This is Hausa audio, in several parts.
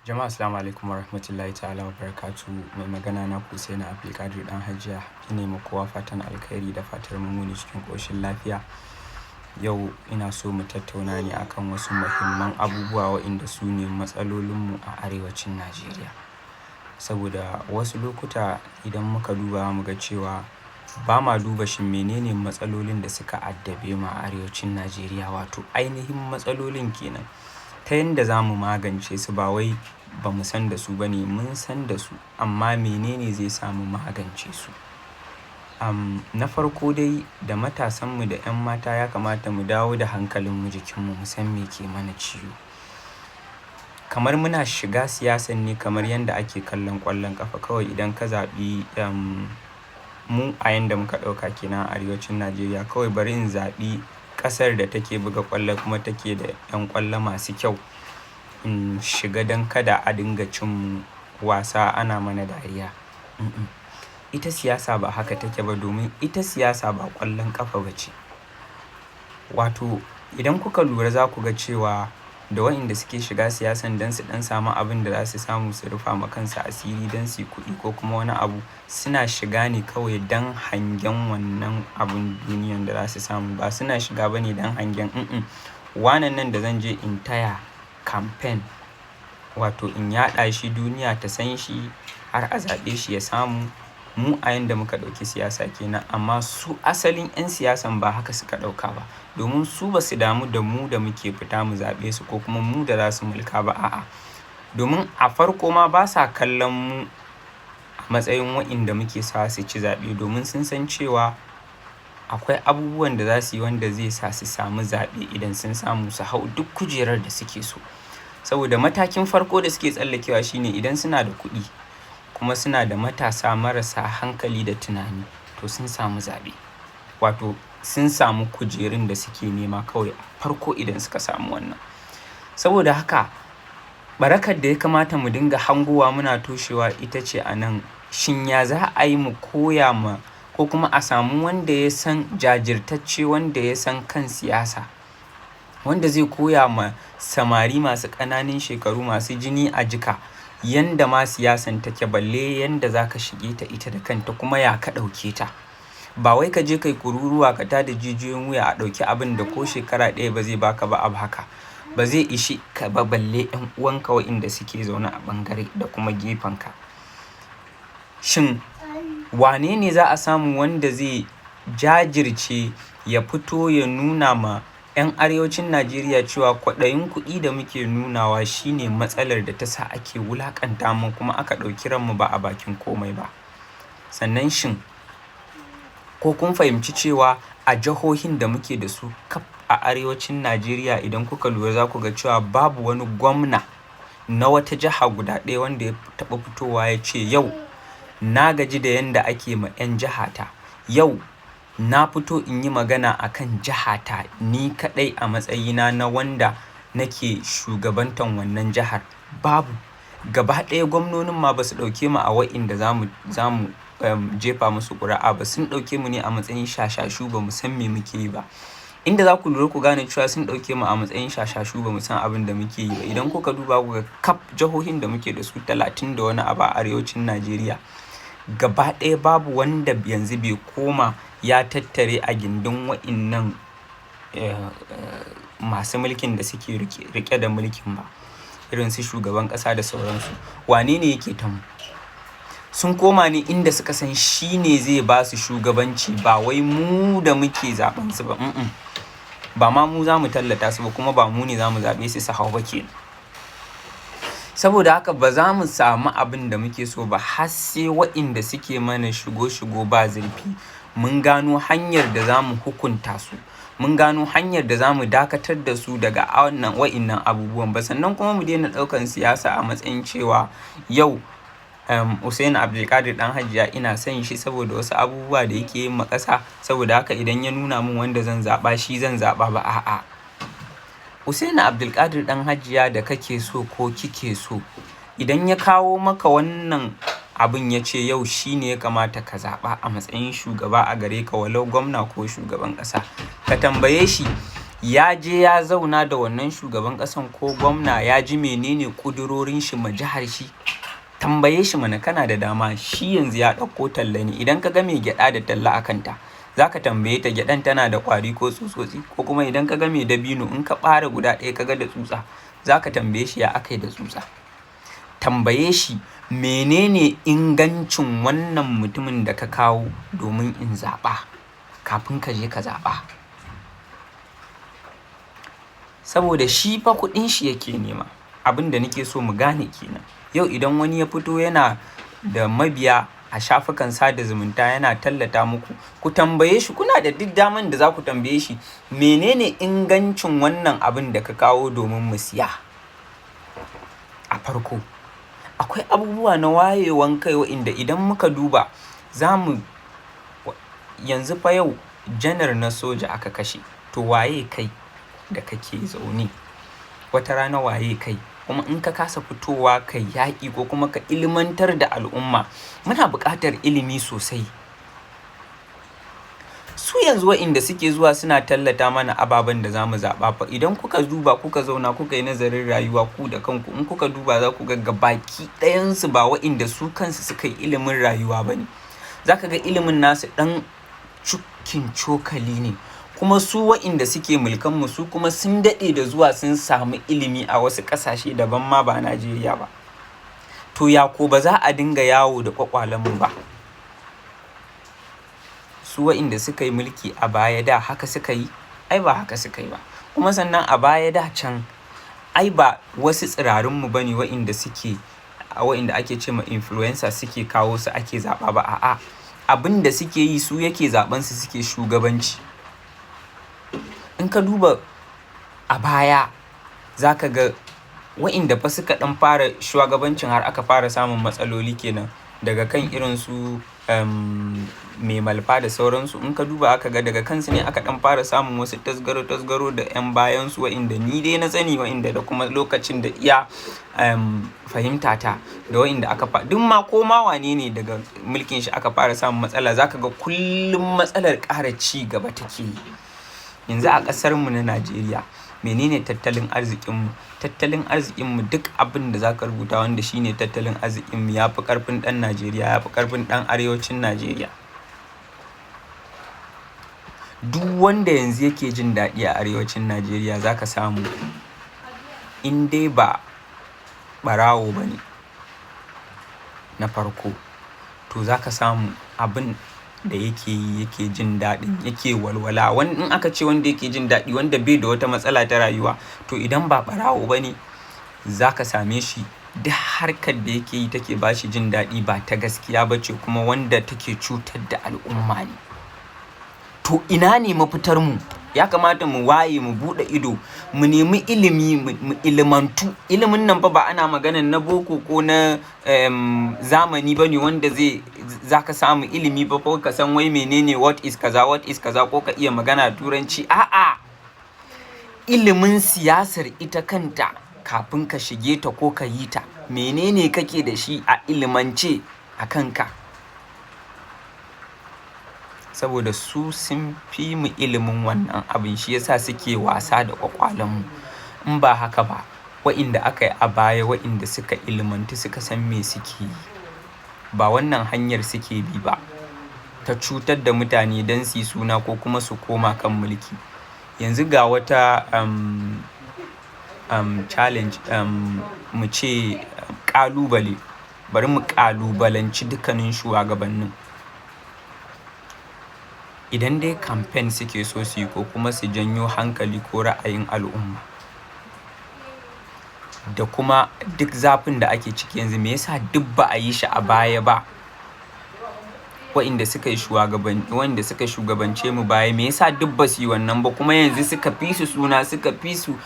Jama'a, assalamu alaikum warahmatullahi ta'ala wa barakatuhu. Mai magana na Hussaini Abdulkadir Dan Hajiya. Ina ma kowa fatan alkhairi da fatar mun wuni cikin ƙoshin lafiya. Yau ina so mu tattauna ne akan wasu muhimman abubuwa waɗanda su ne matsalolinmu a arewacin Najeriya. Saboda wasu lokuta idan muka duba, mu ga cewa ba ma duba shin menene matsalolin da suka addabe mu a arewacin Najeriya, wato ainihin matsalolin kenan, ta yanda za mu magance su. Ba wai ba mu san da su ba ne, mun san da su, amma menene zai sa mu magance su? Na farko dai, da matasanmu da 'yan mata, ya kamata mu dawo da hankalinmu jikinmu, mu san me ke mana ciwo. Kamar muna shiga siyasan ne kamar yanda ake kallon ƙwallon ƙafa kawai. Idan ka zaɓi mu a yanda muka ɗauka kenan a arewacin Najeriya, kawai bari in zaɓi ƙasar da take buga ƙwallo kuma take da 'yan ƙwallo masu kyau in shiga, don kada a dinga cin mu wasa ana mana dariya. Ita siyasa ba haka take ba, domin ita siyasa ba ƙwallon ƙafa ba ce. Wato idan kuka lura, za ku ga cewa da waɗanda suke shiga siyasan don su ɗan samu abin da za su samu su rufa ma kansu asiri, don su yi kuɗi ko kuma wani abu, suna shiga ne kawai don hangen wannan abun duniyan da za su samu. Ba suna shiga ba ne don hangen wanan nan da zan je in taya campaign, wato in yaɗa shi duniya ta san shi har a zaɓe shi ya samu. Mu a yanda muka ɗauki siyasa kenan, amma su asalin 'yan siyasan ba haka suka ɗauka ba, domin su ba su damu da mu da muke fita mu zaɓe su ko kuma mu da za su mulka ba, a'a. Domin a farko ma ba sa kallon mu a matsayin waɗanda muke sawa su ci zaɓe, domin sun san cewa akwai abubuwan da za su yi wanda zai sa su samu zaɓe, idan sun samu su hau duk kujerar da suke so. Saboda matakin farko da suke tsallakewa shine idan suna da kuɗi kuma suna da matasa marasa hankali da tunani, to sun samu zaɓe, wato sun samu kujerun da suke nema kawai farko idan suka samu wannan. Saboda haka barakar da ya kamata mu dinga hangowa muna toshewa ita ce a nan: shin ya za a yi mu koya ma, ko kuma a samu wanda ya san jajirtacce, wanda ya san kan siyasa, wanda zai koya ma samari masu ƙananan shekaru, masu jini a jika, yanda ma siyasan take, balle yanda za ka shige ta ita da kanta, kuma ya ka ɗauke ta? Ba wai ka je kai kururuwa ka tada jijiyoyin wuya, a ɗauki abin da ko shekara ɗaya ba zai baka ba, abu haka ba zai ishi ka ba, balle 'yan uwanka waɗanda suke zaune a ɓangare da kuma gefenka. Shin wane ne za a samu wanda zai jajirce ya fito ya nuna ma 'yan arewacin Najeriya cewa kwaɗayin kuɗi da muke nunawa shine matsalar da ta sa ake wulaƙanta mu kuma aka ɗauki ranmu ba a bakin komai ba? Sannan shin ko kun fahimci cewa a jihohin da muke da su kaf a arewacin Najeriya, idan kuka lura za ku ga cewa babu wani gwamna na wata jiha guda ɗaya wanda ya taɓa fitowa ya ce, "Yau na gaji da yanda ake ma 'yan jihata, yau na fito in yi magana a kan jihata ni kaɗai a matsayina na wanda nake shugabantan wannan jihar"? Babu. Gaba ɗaya gwamnonin ma ba su ɗauke mu a wa'inda za mu jefa musu ƙuri'a ba. Sun ɗauke mu ne a matsayin shashashu, ba mu san me muke yi ba. Inda za ku lura ku gane cewa sun ɗauke mu a matsayin shashashu, ba mu san abin da muke yi ba, idan kuka duba kuka kaf jihohin da muke da su 30 da wani abu a arewacin Najeriya, gaba ɗaya babu wanda yanzu bai koma ya tattare a gindin wa'innan masu mulkin da suke riƙe da mulkin ba, irin su shugaban ƙasa da sauransu. Wane ne yake ta mu? Sun koma ne inda suka san shi ne zai ba su shugabanci, ba wai mu da muke zaɓen su ba. Ba ma mu za mu tallata su ba, kuma ba mu ne za mu zaɓe su su hau ba kenan. Saboda haka ba za mu samu abin da muke so ba har sai wa'inda suke mana shigo-shigo ba zurfi mun gano hanyar da za mu hukunta su, mun gano hanyar da za mu dakatar da su daga wannan wa'innan abubuwan ba. Sannan kuma mu daina ɗaukan siyasa a matsayin cewa yau Hussein Abdulkadir Dan Hajiya ina son shi saboda wasu abubuwa da yake yin ma ƙasa, saboda haka idan ya nuna min wanda zan zaɓa, shi zan zaɓa ba. A'a. Hussein Abdulkadir Dan Hajiya da kake so ko kike so, idan ya kawo maka wannan abin ya ce yau shi ne ya kamata ka zaɓa a matsayin shugaba a gare ka, walau gwamna ko shugaban ƙasa, ka tambaye shi Ya je ya zauna da wannan shugaban ƙasan ko gwamna, ya ji menene ƙudurorin shi ma jihar shi? Tambaye shi mana, kana da dama. Shi yanzu ya ɗauko talla ne. Idan ka ga mai gyaɗa da talla a kanta, za ka tambaye ta gyaɗan tana da ƙwari ko tsutsotsi? Ko kuma idan ka ga mai dabino, in ka ɓare guda ɗaya ka ga da tsutsa, za ka tambaye shi ya aka yi da tsutsa. Tambaye shi menene ingancin wannan mutumin da ka kawo domin in zaɓa, kafin ka je ka zaɓa. Saboda shi fa kuɗin shi yake nema. Abin da nake so mu gane kenan. Yau idan wani ya fito yana da mabiya a shafukan sada zumunta yana tallata muku, ku tambaye shi. Kuna da duk daman da za ku tambaye shi menene ingancin wannan abin da ka kawo domin mu siya. A farko akwai abubuwa na wayewan kai wa'inda idan muka duba za mu yanzu fa yau janar na soja aka kashe, to waye kai da kake zaune? Wata rana waye kai? Kuma in ka kasa fitowa kai yaƙi ko kuma ka ilmantar da al'umma, muna buƙatar ilimi sosai. Su yanzu wa'inda suke zuwa suna tallata mana ababen da za mu zaɓa fa, idan kuka duba, kuka zauna kuka yi nazarin rayuwa ku da kanku, in kuka duba za ku ga gabaki ɗayansu ba wa'inda su kansu suka yi ilimin rayuwa ba ne. Za ka ga ilimin nasu ɗan cikin cokali ne. Kuma su wa'inda suke mulkan mu, su kuma sun daɗe da zuwa sun samu ilimi a wasu ƙasashe daban ma ba Najeriya ba. To ya ko ba za a dinga yawo da ƙwaƙwalenmu ba? Su wa'inda suka yi mulki a baya da haka suka yi? Ai ba haka suka yi ba. Kuma sannan a baya da can ai ba wasu tsirarunmu ba ne wa'inda suke, wa'inda ake ce ma influencer, suke kawo su ake zaɓa ba. A'a, abin da suke yi su yake zaɓen su suke shugabanci. In ka duba a baya, za ka ga wa'inda fa suka ɗan fara shugabancin har aka fara samun matsaloli kenan, daga kan irin su mai malfa da sauransu. In ka duba aka ga daga kansu ne aka ɗan fara samun wasu tasgaro-tasgaro da 'yan bayansu, wa'inda ni dai na sani, wa'inda da kuma lokacin da iya fahimta ta da wa'inda aka fa duk ma ko ma wane ne, daga mulkin shi aka fara samun matsala. Za ka ga kullum matsalar ƙara ci gaba take yi. Yanzu a ƙasar mu na Najeriya, menene tattalin arzikinmu? Tattalin arzikinmu, duk abin da za ka rubuta wanda shine tattalin arzikinmu, ya fi ƙarfin ɗan Najeriya, ya fi ƙarfin ɗan arewacin Najeriya. Duk wanda yanzu yake jin daɗi a arewacin Najeriya, za ka samu in dai ba ɓarawo ba ne na farko, to za ka samu abin da yake yi yake jin daɗin, yake walwala. Wani in aka ce wanda yake jin daɗi, wanda bai da wata matsala ta rayuwa, to idan ba ɓarawo ba ne, za ka same shi duk harkar da yake yi take ba shi jin daɗi ba ta gaskiya ba ce, kuma wanda take cutar da al'umma ne. To ina ne mafitar mu? Ya kamata mu waye, mu buɗe ido, mu nemi ilimi, mu ilimantu. Ilimin nan fa ba ana maganan na boko ko na zamani ba ne wanda zai za ka samu ilimi ba, ko ka san wai menene what is kaza, what is kaza, ko ka iya magana Turanci. A'a, ilimin siyasar ita kanta, kafin ka shige ta ko ka yi ta, menene kake da shi a ilimance a kanka? Saboda su sun fi mu ilimin wannan abin, shi yasa suke wasa da ƙwaƙwalenmu. In ba haka ba, wa'inda aka yi a baya, wa'inda suka ilimantu, suka san me suke yi, ba wannan hanyar suke bi ba ta cutar da mutane don su yi suna ko kuma su koma kan mulki. Yanzu ga wata challenge, mu ce ƙalubale. Bari mu ƙalubalanci dukkanin shugabannin. Idan dai campaign suke so su yi ko kuma su janyo hankali ko ra'ayin al'umma, da kuma duk zafin da ake ciki yanzu, me yasa duk ba a yi shi a baya ba? Wa'inda suka yi shugaban, wa'inda suka shugabance mu baya, me yasa duk ba su yi wannan ba, kuma yanzu suka fi su suna, suka fi su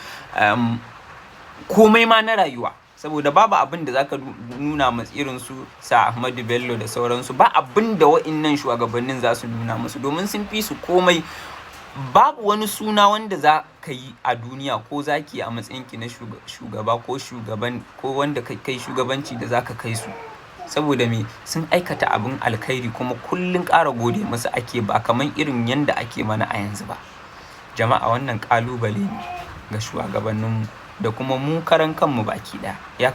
komai ma na rayuwa? Saboda babu abin da zaka nuna ma irin su Sir Ahmadu Bello da sauransu, ba abin da wa'innan shugabannin za su nuna musu, domin sun fi su komai. Babu wani suna wanda za ka yi a duniya ko za ki yi a matsayinki na shugaba ko shugaban ko wanda kai shugabanci da za ka kai su. Saboda me? Sun aikata abin alkhairi, kuma kullum ƙara gode musu ake, ba kamar irin yanda ake mana a yanzu ba. Jama'a, wannan ƙalubale ne ga shuwagabanninmu da kuma mu karan kanmu baki ɗaya. Ya